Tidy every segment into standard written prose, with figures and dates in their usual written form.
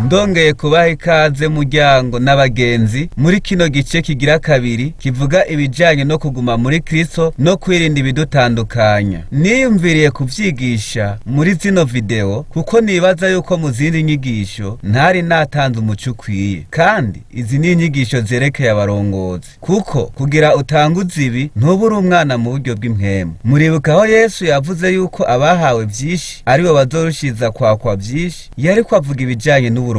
Ndongeye kubaha ikaze muryango n'abagenzi muri kino gice kigira kabiri kivuga ibijanye no kuguma muri Kristo no kwirinda ibidutandukanya. Niyumviriye kuvyigisha muri zino video kuko nibaza yuko mu zindi nyigisho ntari natanze umuco ukwiye, kandi izi ni inyigisho zerekeye abarongozi, kuko kugira utanguze ibi ntuba uri umwana mu buryo bw'impwemu. Muribuka aho Yesu yavuze yuko abahawe vyinshi aribo bazorushiza kwakwa vyinshi, yariko avuga ibijanye n'uburongozi.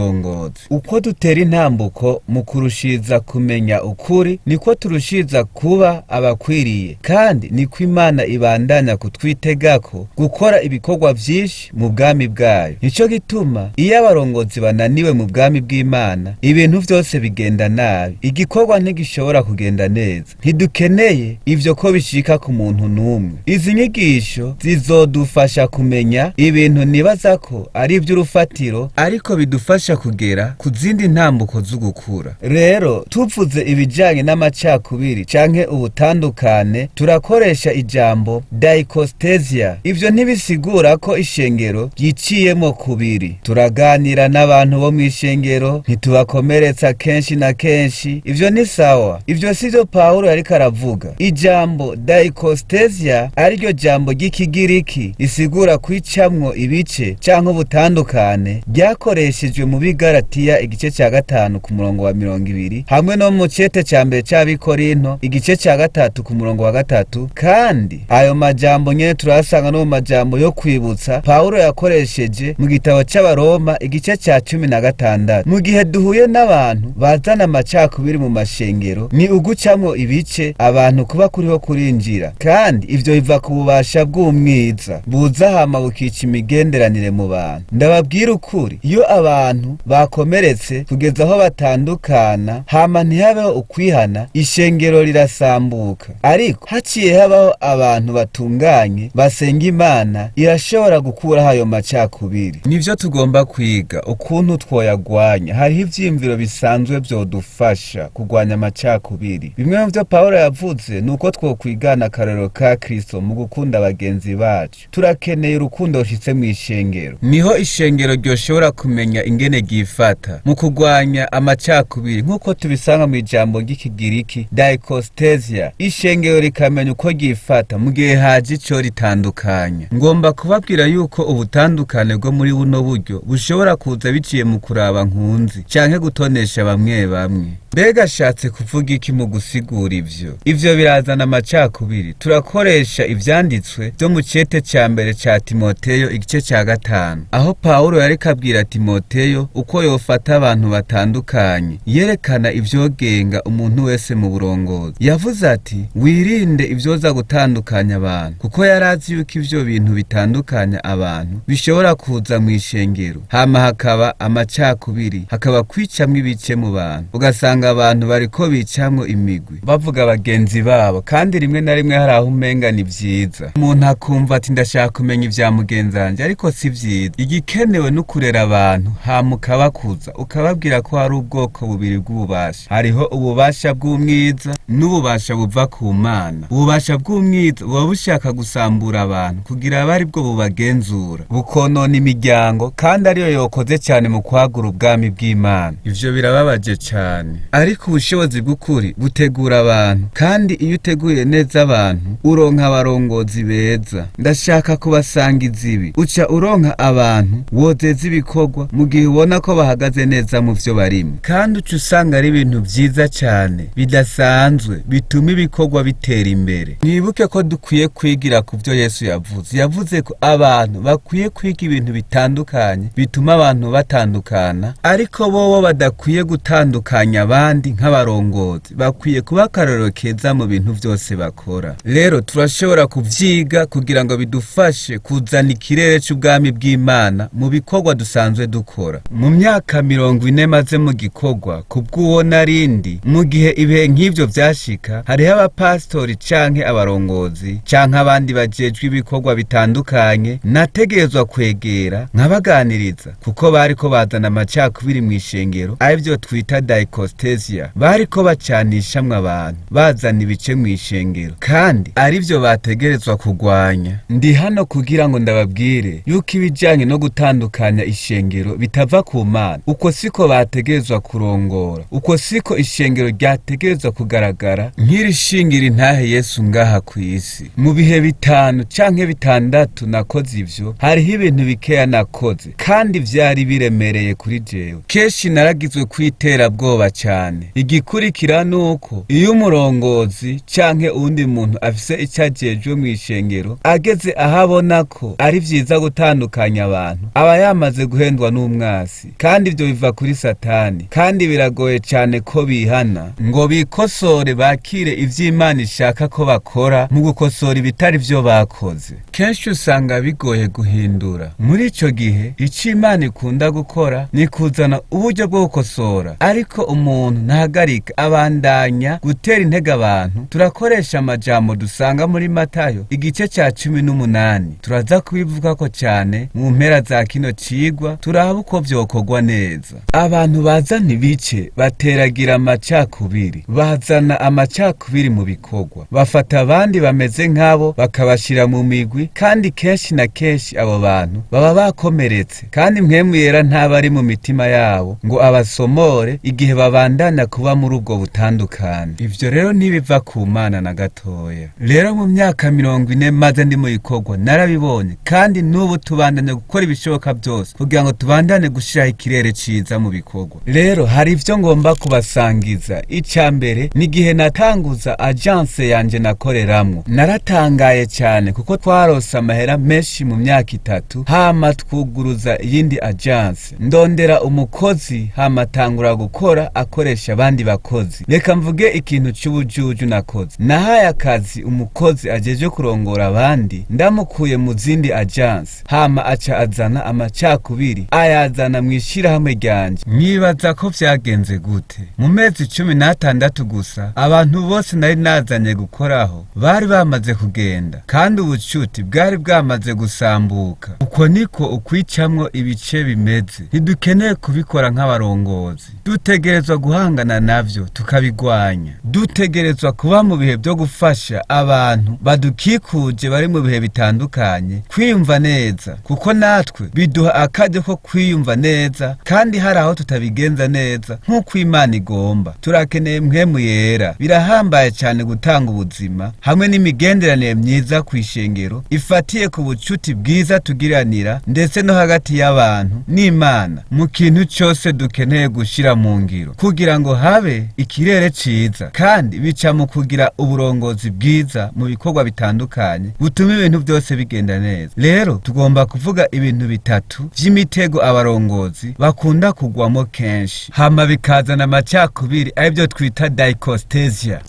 Uko dutera intambuko mu kurushiza kumenya ukuri, niko turushiza kuba abakwiriye, kandi niko Imana ibandanya kutwitegako gukora ibikorwa vyinshi mu bwami bwayo. Nico gituma iyo abarongozi bananiwe mu bwami bw'Imana, ibintu vyose bigenda nabi, igikorwa ntigishobora kugenda neza. Ntidukeneye ivyo ko bishika ku muntu n'umwe. Izi nyigisho zizodufasha kumenya ibintu nibaza ko ari ivy'urufatiro, ariko bidufasha kugera ku zindi ntambuko z'ugukura. Rero tuvuze ibijanye n'amacakubiri canke ubutandukane, turakoresha ijambo dichostasia. Ivyo ntibisigura ko ishengero ryiciyemo kubiri. Turaganira n'abantu bo mw'ishengero, ntitubakomeretsa kenshi na kenshi. Ivyo ni sawa. Ivyo sivyo Pawulo yariko aravuga. Ijambo dichostasia ariryo jambo ry'ikigiriki risigura kwicamwo ibice canke ubutandukane, ryakoreshejwe mu Bigalatiya igice ca 5 ku murongo wa 20, hamwe no mu cete ca mbere c'Abikorinto igice ca 3 ku murongo wa 3. Kandi ayo majambo nyene turayasanga no mu majambo yo kwibutsa Pawulo yakoresheje mu gitabo c'Abaroma igice ca 16. Mu gihe duhuye n'abantu bazana amacakubiri mu mashengero, ni ugucamwo ibice abantu kuba kuriho kurinjira, kandi ivyo biva ku bubasha bw'umwiza buza hama bukica imigenderanire mu bantu. Ndababwira ukuri, iyo abantu bakomeretse kugeza aho batandukana hama ntihabeho ukwihana, ishengero rirasambuka. Ariko haciye habaho abantu batunganye basenga Imana, irashobora gukuraho ayo macakubiri. Nivyo tugomba kwiga ukuntu twoyagwanya. Hariho ivyiyumviro bisanzwe vyodufasha kugwanya amacakubiri. Bimwe mu vyo Pawulo yavuze ni uko twokwigana akarorero ka Kristo mu gukunda bagenzi bacu. Turakeneye urukundo rushitse mw'ishengero. Niho ishengero ryoshobora kumenya ingene ryifata mu kugwanya amacakubiri, nk'uko tubisanga mw'ijambo ry'ikigiriki dichostasia. Ishengero rikamenya uko ryifata mu gihe haje ico ritandukanya. Ngomba kubabwira yuko ubutandukane bwo muri buno buryo bushobora kuza biciye mu kuraba nkunzi canke gutonesha bamwe bamwe. Mbega ashatse kuvuga iki mu gusigura ivyo? Ivyo birazana amacakubiri. Turakoresha ivyanditswe vyo mu cete ca mbere ca Timoteyo igice ca 5, aho Pawulo yariko abwira Timoteyo uko yofata abantu batandukanye, yerekana ivyogenga umuntu wese mu burongozi. Yavuze ati: wirinde ivyoza gutandukanya abantu, kuko yarazi yuko ivyo bintu bitandukanya abantu bishobora kuza mw'ishengero, hama hakaba amacakubiri, hakaba kwicamwo ibice mu bantu, ugasanga abantu bariko bicamwo imigwi bavuga bagenzi babo, kandi rimwe na rimwe hari aho umenga ni vyiza, umuntu akumva ati ndashaka kumenya ivya mugenzi wanje, ariko si vyiza. Igikenewe ni ukurera abantu hama ukabakuza, ukababwira ko hari ubwoko bubiri bw'ububasha. Hariho ububasha bw'umwiza n'ububasha buva ku Mana. Ububasha bw'umwiza buba bushaka gusambura abantu kugira abe aribwo bubagenzura, bukonona imiryango, kandi ariyo yokoze cyane mu kwagura ubwami bw'Imana. Ivyo birababaje cane, ariko ubushobozi bw'ukuri butegura abantu, kandi iyo uteguye neza abantu uronka abarongozi beza. Ndashaka kubasangiza ibi: uca uronka abantu wozeza ibikorwa mu gihe ubona ko bahagaze neza mu vyo barimo, kandi uca usanga ari ibintu vyiza cane bidasanzwe bituma ibikorwa bitera imbere. Mwibuke ko dukwiye kwigira ku vyo Yesu yavuze. Yavuze ko abantu bakwiye kwiga ibintu bitandukanye bituma abantu batandukana, ariko bobo badakwiye gutandukanya abandi nk'abarongozi. Bakwiye kuba akarorero keza mu bintu vyose bakora. Rero turashobora kuvyiga kugira ngo bidufashe kuzana ikirere c'ubwami bw'Imana mu bikorwa dusanzwe dukora. Mu myaka 40 maze mu gikorwa kubw'uwo narindi, mu gihe ibihe nk'ivyo vyashika, hariho abapasitori canke abarongozi canke abandi bajejwe ibikorwa bitandukanye nategerezwa kwegera nkabaganiriza, kuko bariko bazana amacakubiri mw'ishengero, arivyo twita dichostasia. Dicostesia. Bariko bacanishamwe abantu, bazana ibice mw'ishengero, kandi arivyo bategerezwa kugwanya. Ndi hano kugira ngo ndababwire yuko ibijanye no gutandukanya ishengero bitava ku Mana. Uko siko bategerezwa kurongora, uko siko ishengero ryategerezwa kugaragara nk'irishingira intahe Yesu ngaha kw'isi. Mu bihe 5 canke 6 nakoze ivyo, hariho ibintu bikeya nakoze kandi vyari biremereye kuri jewe. Kenshi naragizwe kwiterabwoba cane. Igikurikira nuko iyo umurongozi canke uwundi muntu afise ico ajejwe mw'ishengero ageze aho abona ko ari vyiza gutandukanya abantu, aba yamaze guhendwa n'umwasi, kandi ivyo biva kuri Satani, kandi biragoye cane ko bihana ngo bikosore, bakire ivy'Imana ishaka ko bakora mu gukosora ibitari vyo bakoze. Kenshi usanga bigoye guhindura. Muri ico gihe ico Imana ikunda gukora ni kuzana uburyo bwo gukosora, ariko umuntu ntahagarika, abandanya gutera intege abantu. Turakoresha amajambo dusanga muri Matayo igice ca 18. Turaza kubivugako cane mu mpera za kino cigwa, turaba uko vyokorwa neza. Abantu bazana ibice bateragira amacakubiri, bazana amacakubiri mu bikorwa, bafata abandi bameze nk'abo bakabashira mu migwi, kandi kenshi na kenshi abo bantu baba bakomeretse, kandi Mpwemu Yera ntaba ari mu mitima yabo ngo abasomore igihe babandanya kuba muri ubwo butandukane. Ivyo rero ntibiva ku Mana na gatoya. Rero mu myaka 40 maze ndi mu bikorwa narabibonye, kandi n'ubu tubandanya gukora ibishoboka byose kugira ngo tubandane gushiraho ikirere ciza mu bikorwa. Rero hari ivyo ngomba kubasangiza. Ica mbere ni igihe natanguza agence yanje nakoreramwo. Naratangaye cyane kuko twarose amahera menshi mu myaka 3, hama twuguruza iyindi agence. Ndondera umukozi, hama tangura gukora akoresha abandi bakozi. Reka mvuge ikintu c'ubujuju nakoze. Nahaye akazi umukozi ajeje kurongora abandi, ndamukuye mu zindi agence, hama aca azana amacakubiri, ayazana mw'ishirahamwe ryanje. Mwibaza ko vyagenze gute? Mu mezi 16 gusa, abantu bose nari nazanye gukoraho bari bamaze kugenda, kandi ubucuti bwari bwamaze gusambuka. Uko niko ukwicamwo ibice bimeze. Ntidukeneye kubikora nk'abarongozi, dutegerezwa guhangana navyo tukabigwanya. Dutegerezwa kuba mu bihe byo gufasha abantu badukikuje bari mu bihe bitandukanye kwiyumva neza, kuko natwe biduha akaryo ko kwiyumva neza, kandi hari aho tutabigenza neza nk'uko Imana igomba. Turakeneye Mpwemu Yera. Birahambaye cyane gutanga ubuzima hamwe n'imigenderanire myiza kw'ishengero ifatiye ku bucuti bwiza tugiranira, ndetse no hagati y'abantu n'Imana, mu kintu cyose dukeneye gushira mu ngiro kugira ngo habe ikirere ciza, kandi bica mu kugira uburongozi bwiza mu bikorwa bitandukanye butuma ibintu byose bigenda neza. Rero tugomba kuvuga ibintu 3 vy'imitego abarongozi bakunda kugwamo kenshi, hama bikazana amacakubiri, aribyo twita dicostesia.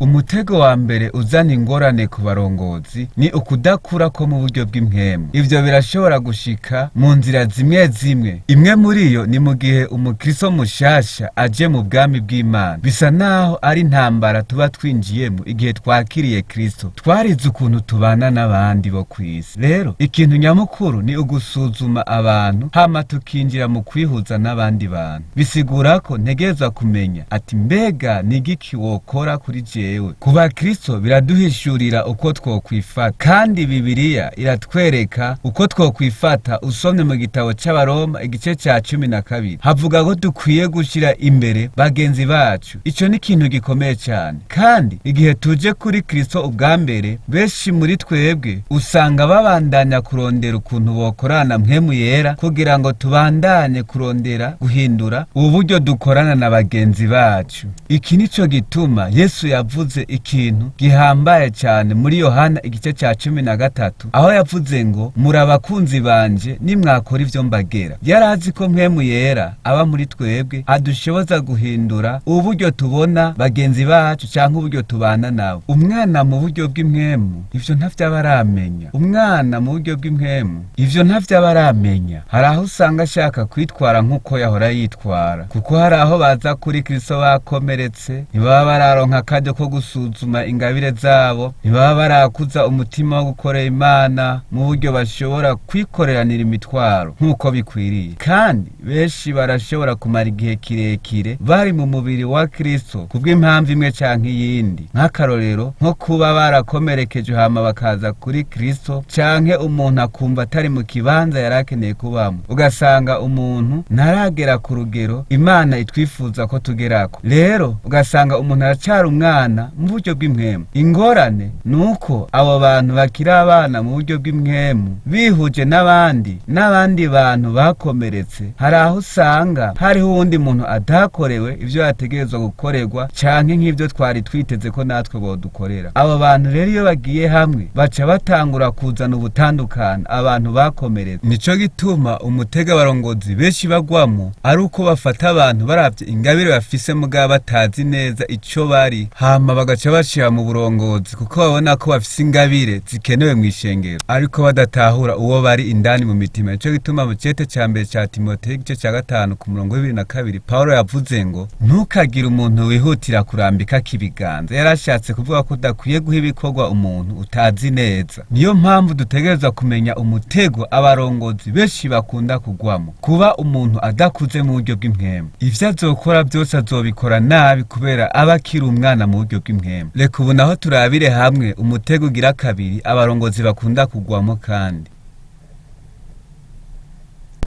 Umutego wa mbere uzana ingorane ku barongozi ni ukudakura ko mu buryo bw'impwemu. Ivyo birashobora gushika mu nzira zimwe zimwe. Imwe muri yo ni mu gihe umukristo mushasha aje mu bwami bw'Imana. Bisa naho ari intambara tuba twinjiyemo igihe twakiriye Kristo. Twarize ukuntu tubana n'abandi bo kw'isi. Rero ikintu nyamukuru ni ugusuzuma abantu, hama tukinjira mu kwihuza n'abandi bantu. Bisigura ko ntegerezwa kumenya ati mbega ni igiki wokora kuri jewe. Ku bakristo biraduhishurira uko twokwifata, kandi Bibiliya iratwereka uko twokwifata. Usomye mu gitabo c'Abaroma igice ca 12 havuga ko dukwiye gushira imbere bagenzi bacu. Ico ni ikintu gikomeye cyane, kandi igihe tuje kuri Kristo ubwa mbere, benshi muri twebwe usanga babandanya kurondera ukuntu bokorana Mpwemu Yera kugira ngo tubandanye kurondera guhindura uburyo dukorana na bagenzi bacu. Iki nico gituma Yesu yavuze ikintu gihambaye cyane muri Yohana igice ca 13, aho yavuze ngo muri abakunzi banje nimwakora ivyo mbagera. Yarazi ko Mpwemu Yera aba muri twebwe adushoboza guhindura uburyo tubona bagenzi bacu canke uburyo tubana nabo. Umwana mu buryo bw'impwemu ivyo ntavyo aba aramenya. Umwana mu buryo bw'impwemu ivyo ntavyo aba aramenya. Hari aho usanga ashaka kwitwara nk'uko yahora yitwara, kuko hari aho baza kuri Kristo bakomeretse, ntibaba bararonka akaryo ko ko gusuzuma ingabire zabo, ntibaba barakuza umutima wo gukorera Imana mu buryo bashobora kwikoreranira imitwaro nk'uko bikwiriye. Kandi benshi barashobora kumara igihe kirekire bari mu mubiri wa Kristo kubw'impamvu imwe canke iyindi, nk'akarorero nko kuba barakomerekeje hama bakaza kuri Kristo, canke umuntu akumva atari mu kibanza yari akeneye kubamo, ugasanga umuntu ntaragera ku rugero Imana itwifuza ko tugerako. Rero ugasanga umuntu aracyari umwana mu buryo bw'impwemu. Ingorane ni uko abo bantu bakiri abana mu buryo bw'impwemu bihuje n'abandi bantu bakomeretse, hari aho usanga hariho uwundi muntu atakorewe ivyo yategerezwa gukorerwa canke nk'ivyo twari twiteze ko natwe bodukorera. Abo bantu rero iyo bagiye hamwe baca batangura kuzana ubutandukane abantu bakomeretse. Nico gituma umutego abarongozi benshi bagwamo ari uko bafata abantu baravye ingabire bafise mugabo batazi neza ico bari, hama bagaca bashira mu burongozi kuko babona ko bafise ingabire zikenewe mw'ishengero, ariko badatahura uwo bari indani mu mitima. Nico gituma mu cete ca mbere ca Timoteyo igice ca 5 ku murongo wa 22 Paulo yavuze ngo ntukagire umuntu wihutira kurambikako ibiganza. Yarashatse kuvuga ko udakwiye guha ibikorwa umuntu utazi neza. Niyo mpamvu dutegerezwa kumenya umutego abarongozi benshi bakunda kugwamo, kuba umuntu adakuze mu buryo bw'impwemu. Ivyo azokora byose azobikora nabi kubera aba akiri umwana mu buryo bw'impwemu. Reka ubu naho turabire hamwe umutego ugira kabiri abarongozi bakunda kugwamo. Kandi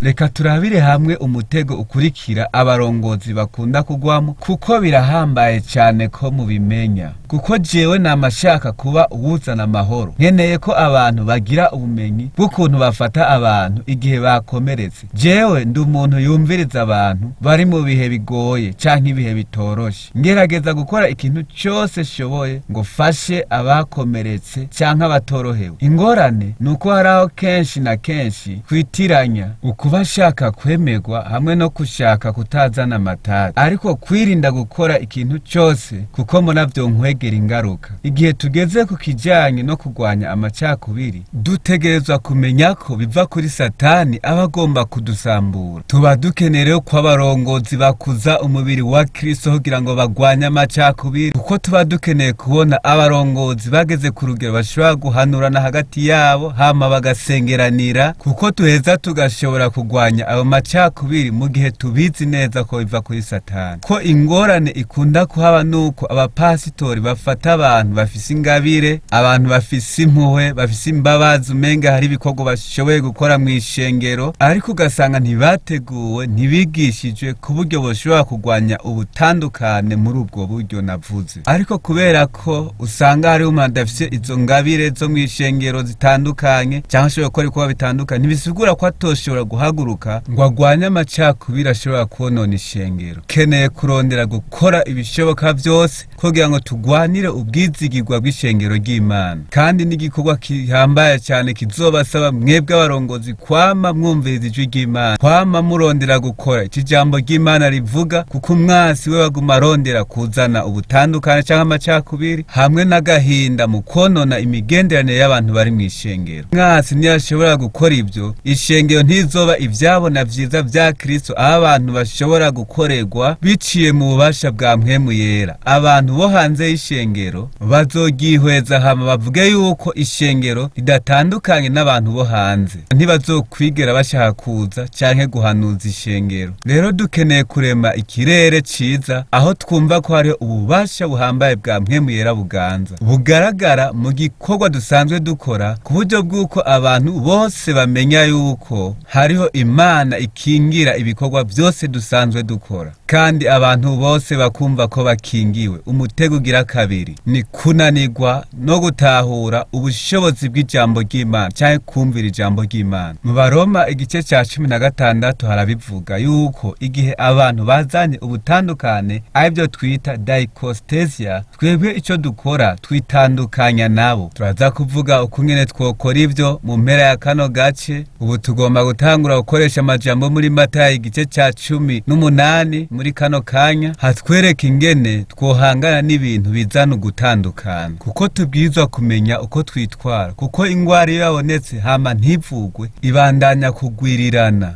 reka turabire hamwe umutego ukurikira abarongozi bakunda kugwamo, kuko birahambaye cyane ko mubimenya. Kuko jewe namashaka kuba uwuzana amahoro, nkeneye ko abantu bagira ubumenyi bw'ukuntu bafata abantu igihe bakomeretse. Jewe ndi umuntu yumviriza abantu bari mu bihe bigoye canke ibihe bitoroshe. Ngerageza gukora ikintu cyose shoboye ngo fashe abakomeretse canke abatorohewe. Ingorane ni uko hari aho kenshi na kenshi kwitiranya ukuba ashaka kwemerwa hamwe no kushaka kutazana amatati, ariko kwirinda gukora ikintu cyose kuko mbona vyonkwegera ingaruka. Igihe tugeze ku kijanye no kurwanya amacakubiri, dutegerezwa kumenya ko biva kuri Satani aba agomba kudusambura. Tuba dukeneye ko abarongozi bakuza umubiri wa Kristo kugira ngo bagwanye amacakubiri, kuko tuba dukeneye kubona abarongozi bageze ku rugero bashobora guhanurana hagati yabo hama bagasengeranira, kuko tuheza tugashobora kugwanya ayo macakubiri mu gihe tubizi neza ko biva kuri Satani. Ko ingorane ikunda kuhaba nuko abapasitori bafata abantu bafise ingabire, abantu bafise impuhwe, bafise imbabazi, umenga hari ibikorwa bashoboye gukora mu ishengero, ariko ugasanga ntibateguwe, ntibigishijwe ku buryo boshobora kugwanya ubutandukane muri ubwo buryo navuze. Ariko kubera ko usanga hariho umuntu adafise izo ngabire zo mu ishengero zitandukanye cyangwa ashobora gukora ibikorwa bitandukanye, ntibisigura ko atoshobora guhaguruka ngo agwanye amacakubiri ashobora konona ishengero. Keneye kurondera gukora ibishoboka byose kugira ngo tugwanire ubwizigirwa bw'ishengero ry'Imana. Kandi n'igikorwa gihambaye cyane kizobasaba mwebwe abarongozi kwama mwumviriza ijwi ry'Imana, kwama murondera gukora iki jambo ry'Imana rivuga, kuko umwasi we baguma arondera kuzana ubutandukane cyangwa amacakubiri hamwe n'agahinda mu konona imigenderanire y'abantu bari mu ishengero. Mwasi ntiyashobora gukora ibyo, ishengero ntizoba ivyabona vyiza vya Kristo aho abantu bashobora gukorerwa biciye mu bubasha bwa mpwemu yera. Abantu bo hanze y'ishengero bazoryihweza hama bavuge yuko ishengero ridatandukanye n'abantu bo hanze, ntibazokwigera bashaka kuza canke guhanuza ishengero. Rero dukeneye kurema ikirere ciza aho twumva ko hariho ububasha buhambaye bwa mpwemu yera buganza, bugaragara mu gikorwa dusanzwe dukora, ku buryo bw'uko abantu bose bamenya yuko hariho Imana ikingira ibikorwa byose dusanzwe dukora, kandi abantu bose bakumva ko bakingiwe. Umutego ugira kabiri ni kunanirwa no gutahura ubushobozi bw'ijambo ry'Imana canke kumvira ijambo ry'Imana. Mu Baroma igice ca 16 harabivuga yuko igihe abantu bazanye ubutandukane, aribyo twita dichostasia, twebwe ico dukora twitandukanya nabo. Turaza kuvuga ukungene twokora ivyo mu mpera ya kano gace. Ubu tugomba gutangura gukoresha amajambo muri Matayo igice ca 18 muri kano kanya, hatwereka ingene twohangana n'ibintu bizana ugutandukana, kuko tubwirizwa kumenya uko twitwara, kuko ingwara iyo yabonetse hama ntivugwe ibandanya kugwirirana.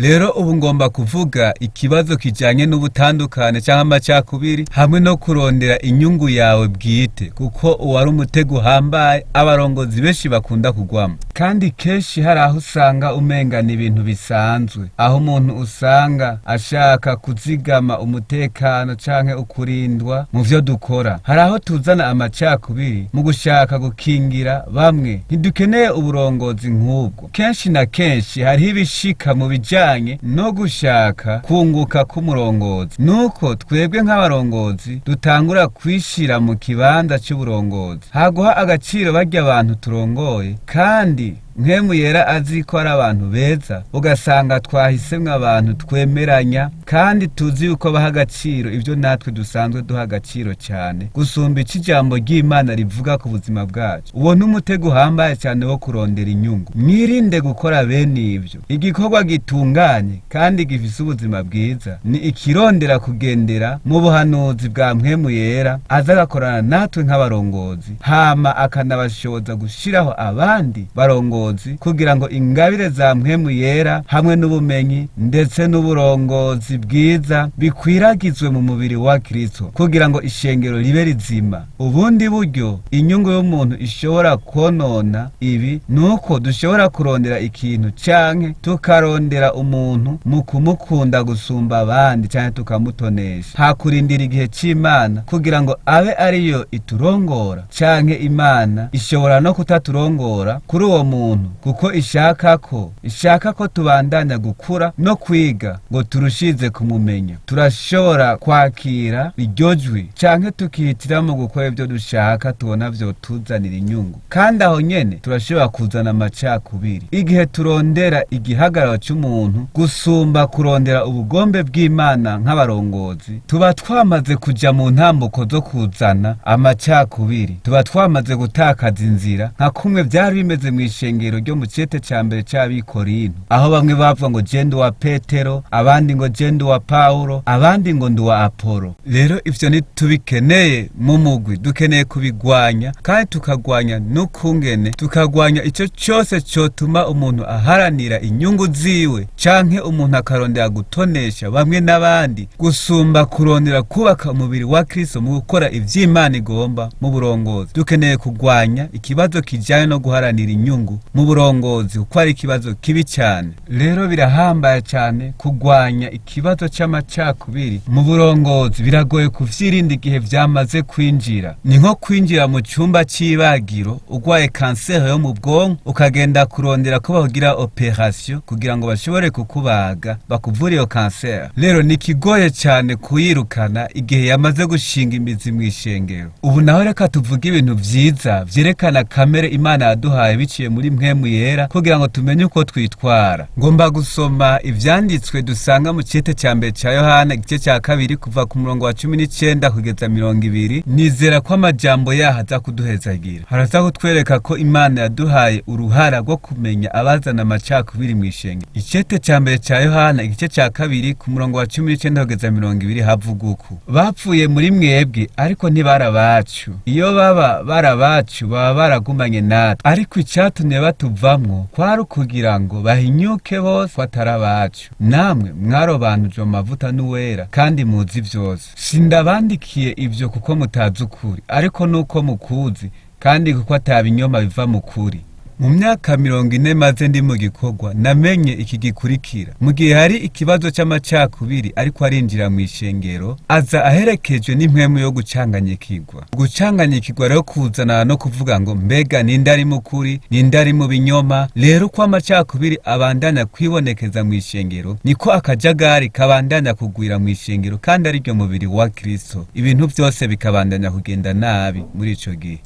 Rero ubu ngomba kuvuga ikibazo kijanye n'ubutandukane canke amacakubiri hamwe no kurondera inyungu yawe bwite, kuko uwari umutego uhambaye abarongozi benshi bakunda kugwamo. Kandi kenshi hari aho usanga umenga ni ibintu bisanzwe, aho umuntu usanga ashaka kuzigama umutekano canke ukurindwa mu vyo dukora. Hari aho tuzana amacakubiri mu gushaka gukingira bamwe. Ntidukeneye uburongozi nk'ubwo. Kenshi na kenshi hariho ibishika mu bijanye no gushaka kunguka k'umurongozi, nuko twebwe nk'abarongozi dutangura kwishira mu kibanza c'uburongozi, haguha agaciro barya abantu turongoye, kandi Mpwemu Yera azi ko ari abantu beza, ugasanga twahisemwo abantu twemeranya kandi tuzi yuko baha agaciro ibyo natwe dusanzwe duha agaciro cyane gusumba ico ijambo ry'Imana rivuga ku buzima bwacu. Uwo n'umutego uhambaye cyane wo kurondera inyungu. Mwirinde gukora bene ibyo. Igikorwa gitunganye kandi gifise ubuzima bwiza ni ikirondera kugendera mu buhanuzi bwa Mpwemu Yera, aza agakorana natwe nk'abarongozi, hama akanabashoboza gushiraho abandi barongozi kugira ngo ingabire za Mpwemu Yera hamwe n'ubumenyi ndetse n'uburongozi bwiza bikwiragizwe mu mubiri wa Kristo, kugira ngo ishengero ribe rizima. Ubundi buryo inyungu y'umuntu ishobora konona ibi nuko dushobora kurondera ikintu canke tukarondera umuntu mu kumukunda gusumba abandi canke tukamutonesha, hakurindira igihe c'Imana kugira ngo abe ariyo iturongora, canke Imana ishobora no kutaturongora kuri uwo muntu, kuko ishaka ko tubandanya gukura no kwiga ngo turushize kumumenya. Turashobora kwakira iryo jwi canke tukihitiramo gukora ibyo dushaka tubona vyotuzanira inyungu, kandi aho nyene turashobora kuzana amacakubiri igihe turondera igihagararo c'umuntu gusumba kurondera ubugombe bw'Imana. Nk'abarongozi tuba twamaze kuja mu ntambuko zo kuzana amacakubiri, tuba twamaze gutakaza inzira, nka kumwe vyari bimeze mw'ishengero ryo mu cete ca mbere c'Abikorinto, aho bamwe bavuga ngo je ndi uwa Petero, abandi ngo je ndi uwa Pawulo, abandi ngo ndi uwa Apolo. Rero ivyo ntitubikeneye mu mugwi, dukeneye kubigwanya, kandi tukagwanya n'ukungene tukagwanya ico cose cotuma umuntu aharanira inyungu ziwe, canke umuntu akarondera gutonesha bamwe n'abandi gusumba kurondera kubaka umubiri wa Kristo mu gukora ivy'Imana igomba mu burongozi. Dukeneye kugwanya ikibazo kijanye no guharanira inyungu mu burongozi, kuko ari ikibazo kibi cyane. Rero birahambaye cyane kugwanya ikibazo c'amacakubiri mu burongozi. Biragoye kuvyirinda igihe vyamaze kwinjira. Ni nko kwinjira mu cumba c'ibagiro urwaye kanseri yo mu bwonko, ukagenda kurondera ko bakugira operation kugira ngo bashobore kukubaga bakuvure iyo kanseri. Rero ni kigoye cyane kuyirukana igihe yamaze gushinga imizi mw'ishengero. Ubu naho reka tuvuge ibintu vyiza vyerekana kamere Imana yaduhaye biciye muri Mpwemu Yera, kugira ngo tumenye uko twitwara. Ngomba gusoma ivyanditswe dusanga mu cete ca mbere ca Yohana, igice ca 2, kuva ku murongo wa 19 kugeza 20. Nizera ko amajambo yaho aza kuduhezagira, haraza kutwereka ko Imana yaduhaye uruhara rwo kumenya abazana amacakubiri mw'ishengero. Icete ca mbere ca Yohana, igice ca 2, ku murongo wa 19 kugeza 20, havuga uku: bapfuye muri mwebwe, ariko ntibari abacu. Iyo baba bari abacu baba baragumanye natwe, ariko icatumye batuvamwo kwari ukugira ngo bahinyuke bose ko atari abacu. Namwe mwarobanuje mu mavuta n'uwera, kandi muzi vyose. Sindabandikiye ivyo kuko mutazi ukuri, ariko nuko mukuzi, kandi kuko atabinyoma biva mu kuri. Mu myaka 40 maze ndi mu gikorwa, namenye iki gikurikira: mu gihe hari ikibazo c'amacakubiri ariko arinjira mu ishengero, aza aherekejwe n'impwemu yo gucanganyikirwa. Gucanganyikirwa rero kuzana no kuvuga ngo mbega ninde ari mu kuri, ninde ari mu binyoma. Rero uko amacakubiri abandanya kwibonekeza mu ishengero, niko akajagari kabandanya kugwira mu ishengero, kandi ariryo mubiri wa Kristo. Ibintu vyose bikabandanya kugenda nabi muri ico gihe.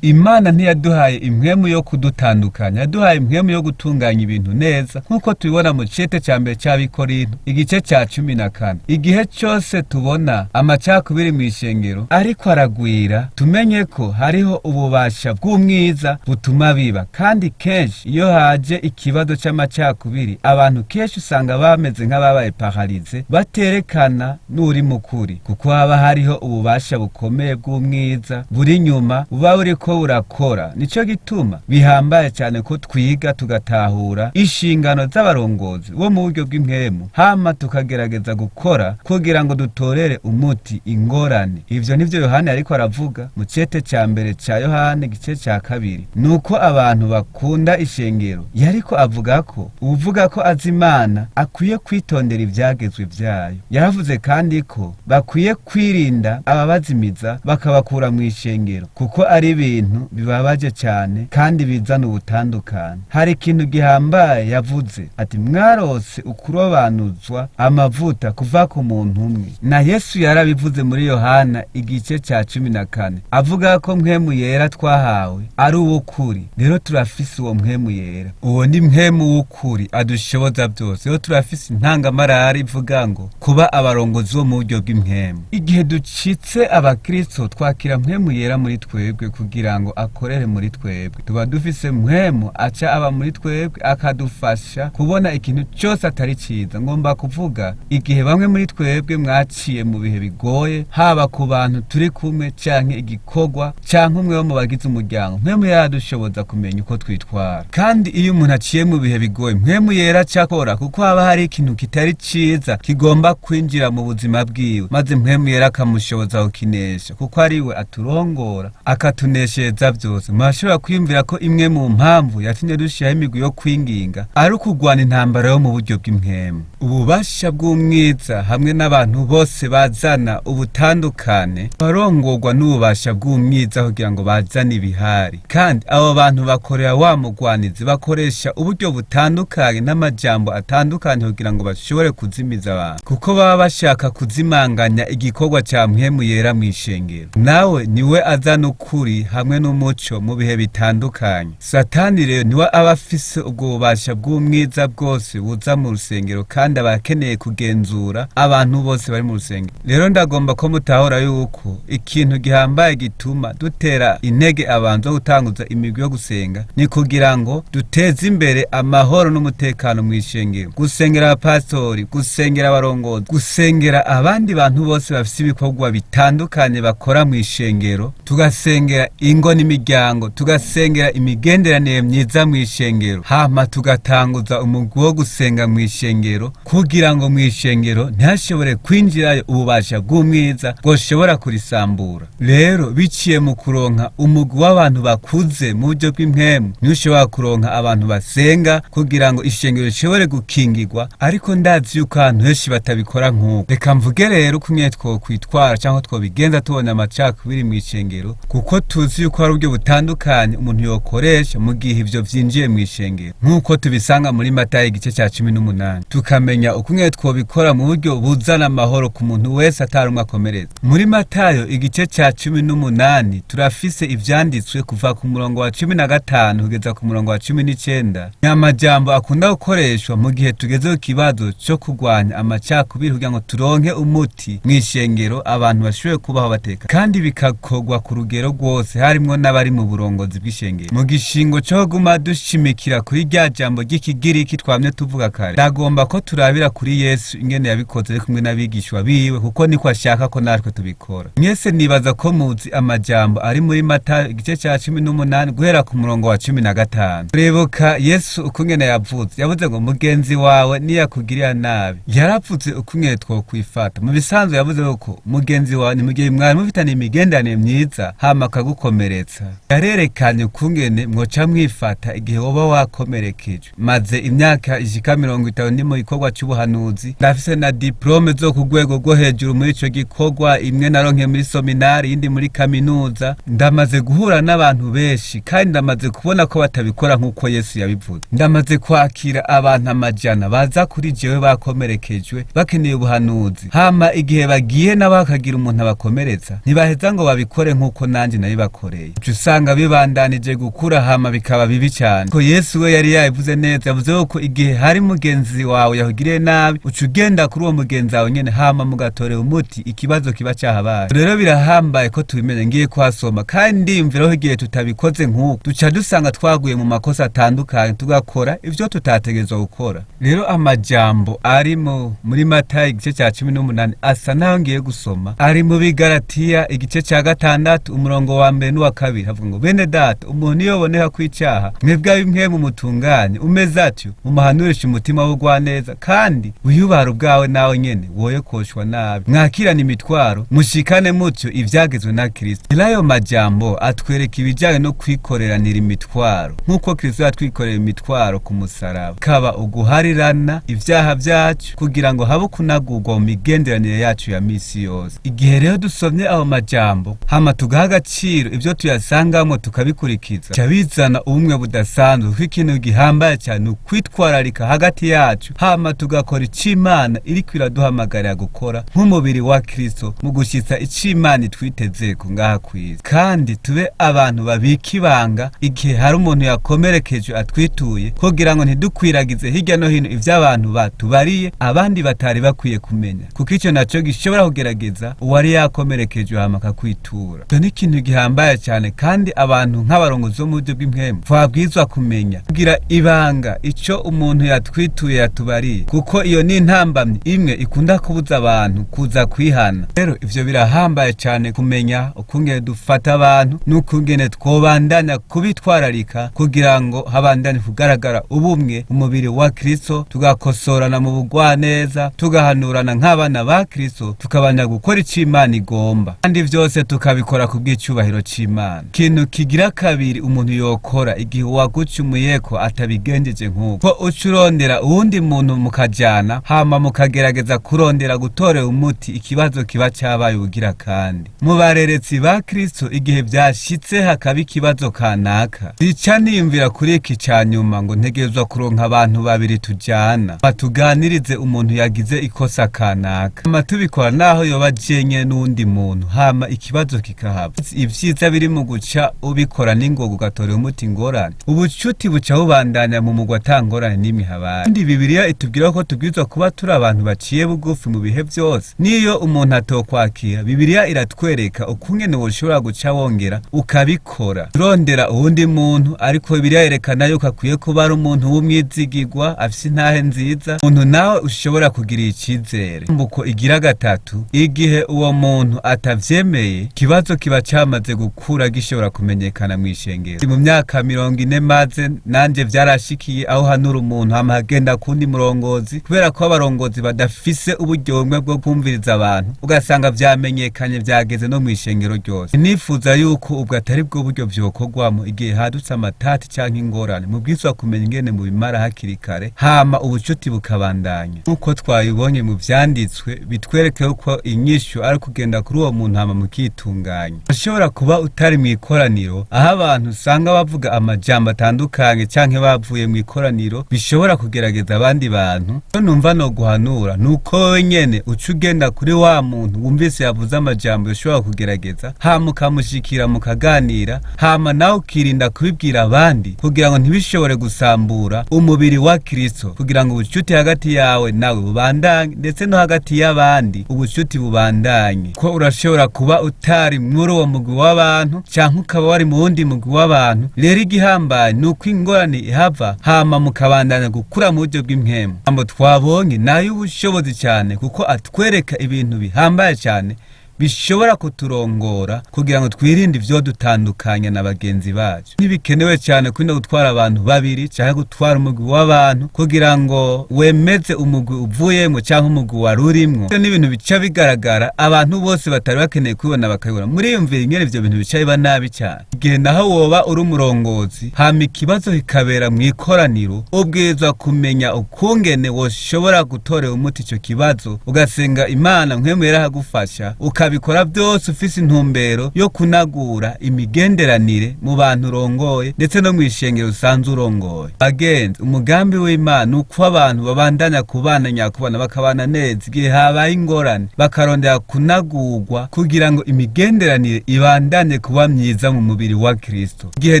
Imana ntiyaduhaye impwemu yo kudutandukanya, yaduhaye impwemu yo gutunganya ibintu neza, nk'uko tubibona mu cete ca mbere c'Abikorinto, igice ca 14. Igihe cose tubona amacakubiri mw'ishengero ariko aragwira, tumenye ko hariho ububasha bw'umwiza butuma biba. Kandi kenshi iyo haje ikibazo c'amacakubiri, abantu kenshi usanga bameze nk'ababaye paralize, baterekana n'uri mukuri, kuko haba hariho ububasha bukomeye bw'umwiza buri nyuma buba buriko buriko burakora. Nico gituma bihambaye cyane ko twiga tugatahura inshingano z'abarongozi bo mu buryo bw'impwemu, hama tukagerageza gukora kugira ngo dutorere umuti ingorane. Ivyo nivyo Yohana yariko aravuga mu cete ca mbere ca Yohana igice ca 2. Nuko abantu bakunda ishengero, yariko avuga ko uwuvuga ko azi Imana akwiye kwitondera ivyagezwe vyayo. Yaravuze kandi ko bakwiye kwirinda ababazimiza bakabakura mu ishengero, kuko ari ibintu bibabaje cyane kandi bizana ubutandukane. Hari ikintu gihambaye yavuze ati: mwarose ukurobanuzwa amavuta kuva ku muntu umwe. Na Yesu yarabivuze muri Yohana igice ca 14, avuga ko mpwemu yera twahawe ari uw'ukuri. Rero turafise uwo mpwemu yera, uwo ni mpwemu w'ukuri adushoboza byose. Rero turafise intangamarara ivuga ngo kuba abarongozi bo mu buryo bw'impwemu. Igihe ducitse abakristo twakira mpwemu yera muri twebwe kugira ngo akorere muri twebwe. Tuba dufise mpwemu aca aba muri twebwe akadufasha kubona ikintu cyose atari ciza. Ngomba kuvuga igihe bamwe muri twebwe mwaciye mu bihe bigoye, haba ku bantu turi kumwe canke igikorwa canke umwe wo mu bagize umuryango, mpwemu yera adushoboza kumenya uko twitwara. Kandi iyo umuntu aciye mu bihe bigoye, mpwemu yera acakora, kuko haba hari ikintu kitari ciza kigomba kwinjira mu buzima bwiwe, maze mpwemu yera akamushoboza kukinesha, kuko ari we aturongora akatuneshereza byose. Murashobora kwiyumvira ko imwe mu mpamvu yatumye dushiraho imigwi yo kwinginga ari ukugwana intambara yo mu buryo bw'impwemu. Ububasha bw'umwiza hamwe n'abantu bose bazana ubutandukane barongorwa n'ububasha bw'umwiza kugira ngo bazane ibihari. Kandi abo bantu bakorera wa mugwanizi, bakoresha uburyo butandukanye n'amajambo atandukanye kugira ngo bashobore kuzimiza abantu, kuko baba bashaka kuzimanganya igikorwa ca mpwemu yera mw'ishengero. Nawe niwe azana ukuri hamwe n'umuco mu bihe bitandukanye. Satani rero niwe aba afise ubwo bubasha bw'umwiza bwose buza mu rusengero, kandi aba akeneye kugenzura abantu bose bari mu rusengero. Rero ndagomba ko mutahura yuko ikintu gihambaye gituma dutera intege abantu zo gutanguza imigwi yo gusenga ni kugira ngo duteze imbere amahoro n'umutekano mw'ishengero. Gusengera abapastori, gusengera abarongozi, gusengera abandi bantu bose bafise ibikorwa bitandukanye bakora mw'ishengero, tugasengera ingo n'imiryango, tugasengera imigenderanire myiza mw'ishengero, hama tugatanguza umugwi wo gusenga mw'ishengero kugira ngo mw'ishengero ntihashobore kwinjirayo ububasha bw'umwiza bwoshobora kurisambura. Rero biciye mu kuronka umugwi w'abantu bakuze mu buryo bw'impwemu, niho ushobora kuronka abantu basenga kugira ngo ishengero rishobore gukingirwa. Ariko ndazi yuko ahantu henshi batabikora nk'uko. Reka mvuge rero uko twokwitwara cyangwa twobigenza tubona amacakubiri mw'ishengero, kuko tuzi yuko hari uburyo butandukanye umuntu yokoresha mu gihe ivyo vyinjiye mw'ishengero, nk'uko tubisanga muri Matayo igice ca 18, tukamenya uko twobikora mu buryo buzana amahoro ku muntu wese atarumwe akomereza. Muri Matayo igice ca 18 turafise ivyanditswe kuva ku murongo wa 15 kugeza ku murongo wa 19. Ni amajambo akunda gukoreshwa mu gihe tugeze ku kibazo co kurwanya amacakubiri kugira ngo turonke umuti mw'ishengero, abantu bashobore kubaho bateka, kandi bikakorwa ku rugero rwose, harimwo n'abari mu burongozi bw'ishengero. Mu gishingo co guma dushimikira kuri rya jambo ry'ikigiriki twamye tuvuga kare, ndagomba ko turabira kuri Yesu ingene yabikoze ari kumwe n'abigishwa biwe, kuko niko ashaka ko natwe tubikora. Mwese nibaza ko muzi amajambo ari muri Matayo igice ca 18 guhera ku murongo wa 15. Uribuka Yesu ukungene yavuze? Yavuze ngo mugenzi wawe niyakugirira nabi. Yaravuze ukungene twokwifata. Mu bisanzwe yavuze ko mugenzi wawe ni mugihe mwari mufitanye imigenderanire myiza hama akagukomeretsa. Yarerekanye ukungene mwoca mwifata igihe woba wakomerekejwe. Maze imyaka ishika 50 ndi mu gikorwa c'ubuhanuzi, ndafise na diplome zo ku rwego rwo hejuru muri ico gikorwa, imwe naronke muri seminari, iyindi muri kaminuza. Ndamaze guhura n'abantu benshi kandi ndamaze kubona ko batabikora nk'uko Yesu yabivuze. Ndamaze kwakira abantu amajana baza kuri jewe bakomerekejwe bakeneye ubuhanuzi, hama igihe bagiye nabo hakagira umuntu abakomeretsa, ntibaheza ngo babikore nk'uko nanje nabibakoreye. Uca usanga bibandanije gukura hama bikaba bibi cyane. Ko Yesu we yari yabivuze neza, yavuze ko igihe hari mugenzi wawe yakugiriye yakugiriye nabi, uca ugenda kuri uwo mugenzi wawe nyene, hama mugatorera umuti ikibazo kiba cahabaye. Rero birahambaye ko tubimenya. Ngiye kuhasoma kandi ndiyumviraho igihe tutabikoze nk'uko duca dusanga twaguye mu makosa atandukanye, tugakora ivyo tutategerezwa gukora. Rero amajambo ari muri Matayo igice cya 18 asa naho ngiye gusoma ari mu Bigaratiya igice cya 6 umurongo wa 1 n'uwa 2. Havuga ngo: bene data, umuntu iyo yoboneka kw'icaha, mwebwe ab'imwe mumutunganye, umeze atyo mumuhanurishe umutima w'ubugwaneza, kandi wiyubara ubwawe nawe nyene woye koshwa nabi. Mwakirane imitwaro, mushikane mutyo ivyagezwe na Kristo. Rero ayo majambo atwereka ibijanye no kwikoreranira imitwaro, nk'uko Kristo yatwikorera imitwaro ku musaraba, kaba uguharirana ivyaha vyacu kugira ngo habe kunagurwa mu migenderanire yacu ya misi yose. Igihe rero dusomye ayo majambo hama tugaha agaciro ivyo tuyasangamwo tukabikurikiza, ca bizana ubumwe budasanzwe, kuko ikintu gihambaye cyane ukwitwararika hagati yacu, hama tugakora ico Imana iriko iraduhamagarira gukora nk'umubiri wa Kristo mu gushitsa ico Imana itwitezeko ngaha kw'isi. Kandi tube abantu babika ibanga igihe hari umuntu yakomerekejwe atwituye, kugira ngo ntidukwiragize hirya no hino ivyo abantu batubariye abandi batari bakwiye kumenya, kuko ico naco gishobora kugerageza uwari yakomerekejwe hama akakwitura. Icyo ni ikintu gihambaye cyane, kandi abantu nk'abarongozi bo mu buryo bw'impwemu twabwirizwa kumenya kugira ibanga ico umuntu yatwituye yatubariye, kuko iyo ni intambamyi imwe ikunda kubuza abantu kuza kwihana. Rero ivyo birahambaye cyane kumenya ukungene dufata abantu n'ukungene twobandanya kubitwararika kugira ngo habandanye kugaragara ubumwe umubiri wa Kristo, tugakosorana mu bugwaneza, tugahanurana nk'abana ba Kristo, tukabandanya gukora ico Imana igomba, kandi vyose tukabikora ku bw'icubahiro c'Imana. Ikintu kigira kabiri umuntu yokora igihe uwagucumuyeko atabigenjeje nk'uko, ko uca urondera uwundi muntu mukajana, hama mukagerageza kurondera gutorera umuti ikibazo kiba cabaye ubugira kandi. Mu bareretsi ba Kristo, igihe vyashitse hakaba ikibazo kanaka, rica niyumvira kuri iki ca nyuma ngo ntegerezwa kuronka abantu babiri tujana batuganirize umuntu yagize ikosa kanaka, hama tubikora naho yoba jenye n'uwundi muntu, hama ikibazo kikahaba. Ivyiza biri mu guca ubikora n'ingoga ugatorera umuti ingorane, ubucuti buca bubandanya mu mugwi ata ngorane n'imwe habaye. Kandi Bibiliya itubwira ko tubwirizwa kuba turi abantu baciye bugufi mu bihe vyose. Niyo umuntu atokwakira, Bibiliya iratwereka ukungene woshobora guca wongera ukabikora, urondera uwundi muntu. Ariko Bibiliya yerekana yuko akwiye kuba ari umuntu w'umwizigirwa, afise intahe nziza, umuntu nawe ushobora kugira icizere. Mbuko igira gatatu, igihe uwo muntu atavyemeye, ikibazo kiba camaze gukura gishobora kumenyekana mw'ishengero. Mu myaka 40 maze nanje vyarashikiye aho hanura umuntu hama hagenda kundi murongozi, kubera ko abarongozi badafise uburyo bumwe bwo kumviriza abantu, ugasanga vyamenyekanye vyageze no mw'ishengero ryose. Nifuza yuko ubwo atari bwo buryo vyokorwamo igihe hadutse amatati canke ingorane, mubwirizwa kumenya ingene mubimara hakiri kare, hama ubucuti bukabandanya. Nk'uko twabibonye mu vyanditswe, bitwereke yuko inyishu ari kugenda kuri uwo muntu hama mukitunganya. Ashobora kuba utari mw'ikoraniro, aho abantu usanga bavuga amajambo atandukanye canke bavuye mw'ikoraniro bishobora kugerageza abandi bantu. Icyo numva no guhanura nuko wewe nyene uca ugenda kuri wa muntu wumvise yavuze amajambo yoshobora kugerageza, hama ukamushikira mukaganira, hama nawe ukirinda kubibwira abandi kugira ngo ntibishobore gusambura umubiri wa Kristo, kugira ngo ubucuti hagati yawe nawe bubandanye, ndetse no hagati y'abandi ubucuti bubandanye. Ko urashobora kuba utari muri uwo mugwi w'abantu canke ukaba wari mu wundi mugwi w'abantu. Rero igihambaye ni uko ingorane ihava, hama mukabandanya gukura mu buryo bw'impwemu. Ambo twabonye nayo ubushobozi cyane, kuko atwereka ibintu bihambaye cyane bishobora kuturongora kugira ngo twirinde ivyo dutandukanya na bagenzi bacu. Ntibikenewe cyane kurinda gutwara abantu babiri canke gutwara umugwi w'abantu kugira ngo wemeze umugwi uvuyemwo canke umugwi warurimwo. Ivyo ni ibintu bica bigaragara, abantu bose batari bakeneye kubibona bakabibona. Muriyumvira ingene ivyo bintu bica biba nabi cyane. Igihe naho woba uri umurongozi, hama ikibazo kikabera mw'ikoraniro, ubwirizwa kumenya ukungene woshobora gutorera umuti ico kibazo, ugasenga Imana mpwemu yera akagufasha. ukabikora byose ufise intumbero yo kunagura imigenderanire mu bantu urongoye ndetse no mu ishengero usanzwe urongoye. Bagenzi, umugambi w'Imana uko abantu babandanya kubana nyakubana, bakabana neza igihe habaye ingorane, bakarondera kunagurwa kugira ngo imigenderanire ibandanye kuba myiza mu mubiri wa Kristo. Igihe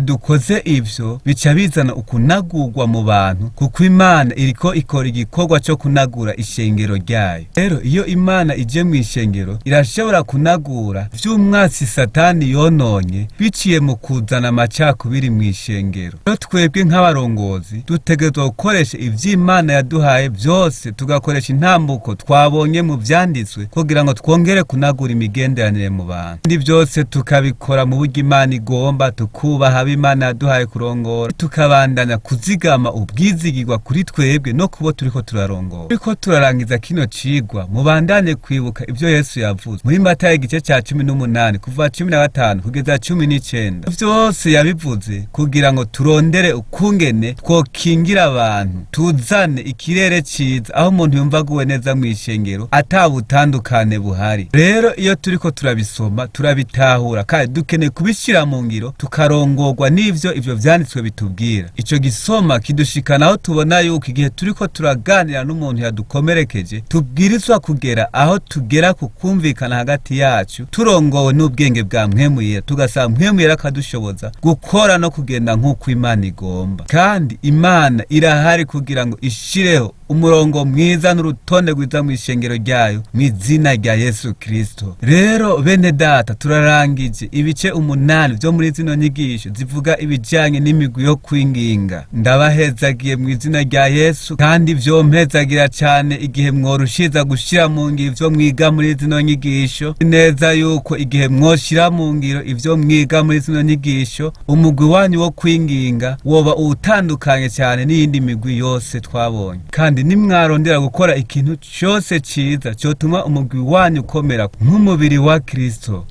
dukoze ivyo, bica bizana ukunagurwa mu bantu, kuko Imana iriko ikora igikorwa cyo kunagura ishengero ryayo. Rero iyo Imana ije mu ishengero, irashobora kunagura vy'umwasi Satani yononye biciye mu kuzana amacakubiri mu ishengero. Rero twebwe nk'abarongozi dutegerezwa gukoresha ivy'Imana yaduhaye byose, tugakoresha intambuko twabonye mu vyanditswe kugira ngo twongere kunagura imigenderanire mu bantu. Kandi byose tukabikora mu buryo Imana igomba, tukubaha abo Imana yaduhaye kurongora, tukabandanya kuzigama ubwizigirwa kuri twebwe no kubo turiko turarongora. Turiko turarangiza kino cigwa, mubandanye kwibuka ivyo Yesu yavuze muri Matayo igice ca 18, kuva 15 kugeza 19. Vyose yabivuze kugira ngo turondere ukungene twokingira abantu, tuzane ikirere ciza aho umuntu yumva aguwe neza mu ishengero, ata butandukane buhari. Rero iyo turiko turabisoma turabitahura, kandi dukeneye kubishyira mu ngiro, tukarongorwa n'ivyo ivyo vyanditswe bitubwira. Ico gisoma kidushikana aho tubona yuko igihe turiko turaganira n'umuntu yadukomerekeje, tubwirizwa kugera aho tugera ku kumvikana hagati yacu, turongowe n'ubwenge bwa Mpwemu Yera, tugasaba Mpwemu Yera akadushoboza gukora no kugenda nk'uko Imana igomba. Kandi Imana irahari kugira ngo ishireho umurongo mwiza n'urutonde rwiza mu ishengero ryayo, mu izina rya Yesu Kristo. Rero bene data, turarangije ibice 8 vyo muri zino nyigisho zivuga ibijanye n'imigwi yo kwinginga. Ndabahezagiye mu izina rya Yesu, kandi vyompezagira cane igihe mworushiza gushira mu ngiro ivyo mwiga muri zino nyigisho. Neza yuko igihe mwoshira mu ngiro ivyo mwiga muri zino nyigisho, umugwi wanyu wo kwinginga woba uwutandukanye cyane n'iyindi migwi yose twabonye. Kandi nimwarondera gukora ikintu cyose ciza cyotuma umugwi wanyu ukomera nk'umubiri wa Kristo.